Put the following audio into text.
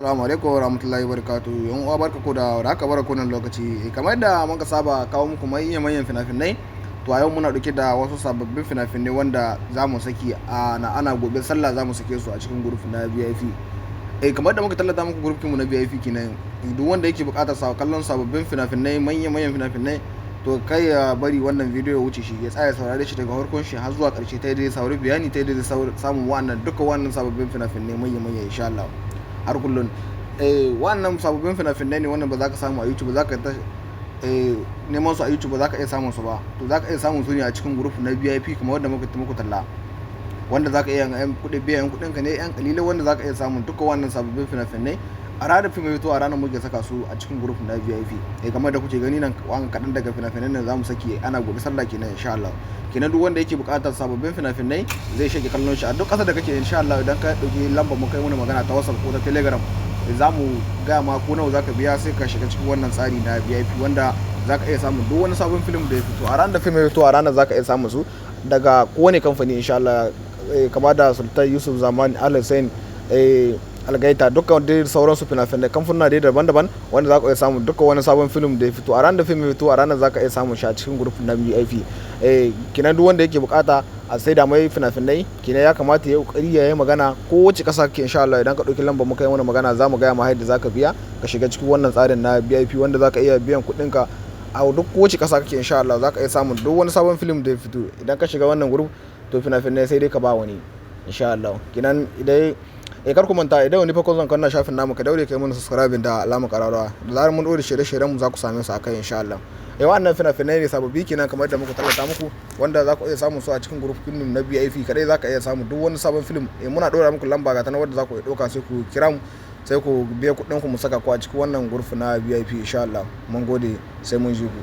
Assalamu alaikum warahmatullahi wabarakatuh. Yan uwa, barka ku da haka, barka ku nan lokaci. Kamar yadda muka saba kawo muku manyan manyan fina-finai, to a yau muna dauke da wasu sababbin fina-finai wanda za mu saki a na ana gobe Sallah, za mu sake su a cikin group na VIP. Kamar da muka tallata muku group mu na VIP kenan, duk wanda yake buƙatar sa kallon sababbin fina-finai, manyan manyan fina-finai, to kai ya bari wannan bidiyo ya wuce shi, ya tsaya saurare shi daga farkon shi har zuwa ƙarshe, ta yadda zai saurari bayani, ta yadda zai samun wa'annan duka wannan sababbin fina-finai manya manya insha Allah. Har kullun wannan sababbin fina-finai ne wannan ba za ka samu a YouTube, za ka ta neman su a YouTube ba za ka iya samun su ba. To za ka iya samun su ne a cikin group na VIP kamar wanda muka muku talla, wanda za ka iya yan kuɗi, biyan kuɗin ka ne yan kalilan, wanda za ka iya samun duka wannan sababbin fina-finai. A ranar fim fito, a ranar muke saka su a cikin group na VIP. Kamar da kuke gani nan, wani kaɗan daga fina-finan nan za mu saki ana gobe Sallah kenan insha Allah. Kenan duk wanda yake buƙatar sababbin fina-finai zai shige kallon shi a duk ƙasar da kake insha Allah. Idan ka ɗauki lambar mu kai mana magana ta WhatsApp ko ta Telegram, za mu gaya ma ko nawa zaka biya, sai ka shiga cikin wannan tsari na VIP, wanda zaka iya samun duk wani sabon film da ya fito. A ranar da film ya fito, a ranar zaka iya samun su daga kowane kamfani insha Allah, kama da Sultan Yusuf Zamani, Al Hussein, Algaita, dukkan dai sauransu fina-finai, kamfuna dai daban-daban, wanda za ku iya samun dukkan wani sabon film da ya fito. A ranar da film ya fito, a ranar za ka iya samun shi a cikin group na VIP. Kenan duk wanda yake bukata a saida mai fina-finai kenan, ya kamata ya yi kokari ya yi magana ko wace kasa kake insha Allah. Idan ka ɗauki lambar muka yi wani magana, za mu gaya ma yadda za ka biya ka shiga cikin wannan tsarin na VIP, wanda za ka iya biyan kuɗinka a duk wace kasa kake insha Allah. Za ka iya samun duk wani sabon film da ya fito idan ka shiga wannan group. To fina-finai sai dai ka ba wani insha Allah. Kenan idan kar ku manta, idan wani farkon zan kanna shafin namu, ka daure kai mana subscribing da alamar kararrawa. Da zarar mun dore shirye-shiryen mu, za ku same su akai insha Allah. Wannan fina-finai ne sababbi kenan kamar da muka tallata muku, wanda za ku iya samun su a cikin group din na VIP kadai. Za ka iya samu duk wani sabon film. Muna dora muku lamba ga ta wanda za ku iya ɗauka, sai ku kira mu, sai ku biya kuɗin ku, mu saka ku a cikin wannan group na VIP insha Allah. Mun gode, sai mun ji ku.